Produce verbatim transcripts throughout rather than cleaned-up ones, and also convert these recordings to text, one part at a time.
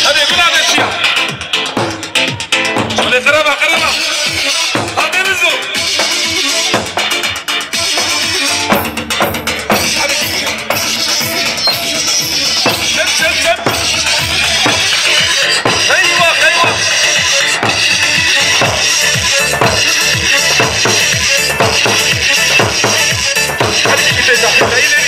Hadi gula de çiya. Şöyle kırama, kırama. Hadi Rizo. Hadi. Çep, çep, çep. Eyvah, eyvah. Hadi gideceğiz, ileri.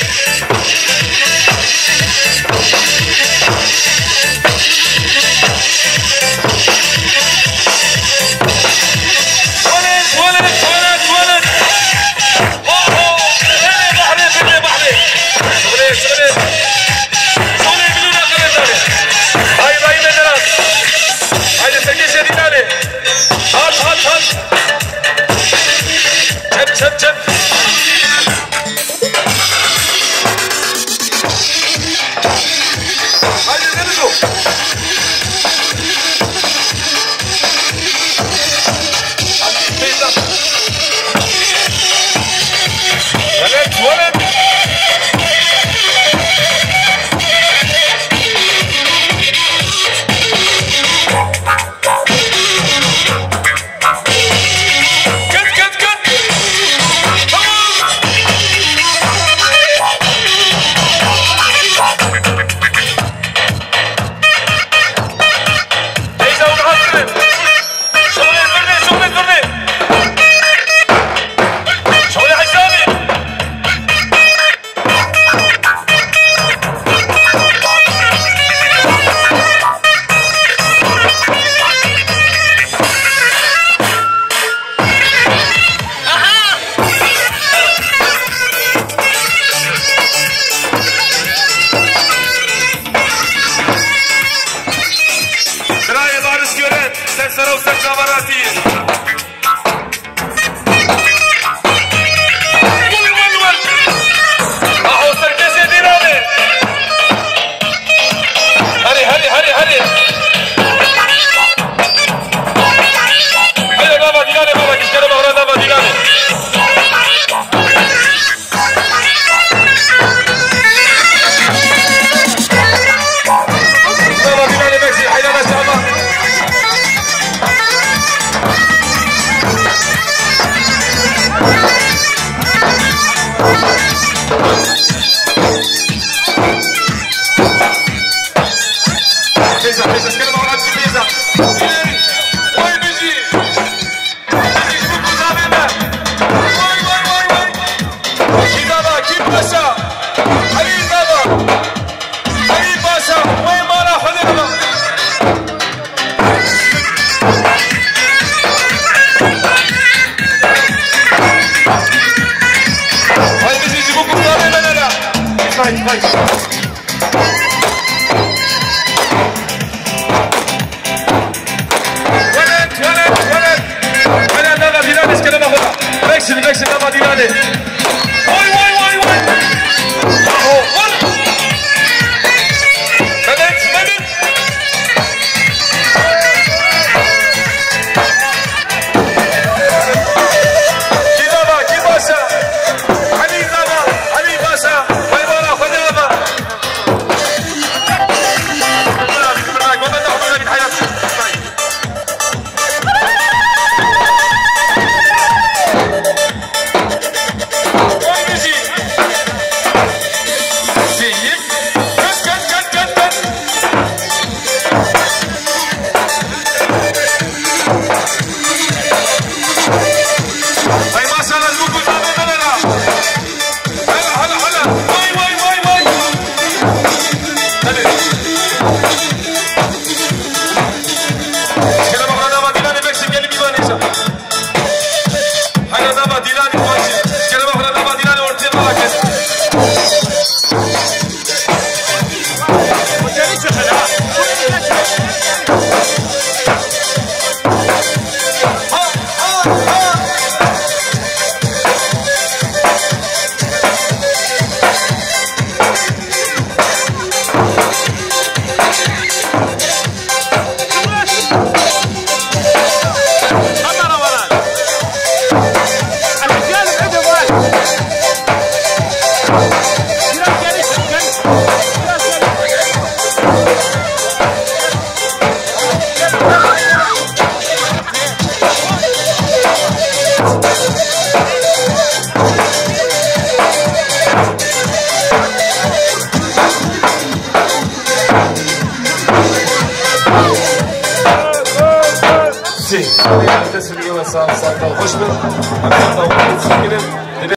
Tuvalet, tuvalet, tuvalet, tuvalet. Oho, hele bahre, hele bahre. Şöyle, şöyle. Şöyle bir lira kadar. Hayır, hayır, hayır. Haydi, sekiz, yedi, hadi. At, at, at. Çep, çep, çep. Haydi, Denizo. Tuvalet, tuvalet. Git, git, git. Tamam. Teyze, onu hazırlayın. Şöyle, şöyle, şöyle, şöyle. Şöyle, Hacı abi. Birayê Baris Gören, ser sera û ser çava rastî ye. Aho serkesê Dîlanê. Herê, herê, herê, herê. Bêje nava Dîlanê, baba, kişkere bavra nava Dîlanê. Nava Dîlanê Meksî, heyran aşağıma. Pêza, pêza, şkere bavra pêza. Vay bijî. Vay, vay, vay, vay. Kî zava, kî paşa? Elî zava. Elî paşa. Vay mala Xwedê baba. Vay, bizi ji bo ku zava me nera. Vay, vay. Weled, weled, weled. Weled, nava Dîlanê, şkere nava xwe. Vekşin, vekşin, nava Dîlanê. Vay, vay, vay, vay. Aho, vur. Medet, medet. Kî zava, kî paşa? Elî zava, Elî paşa. Vay, vara, Xwedê zava. Destê we sağ, sağ, hoş bin. Em sağ, hoş bin.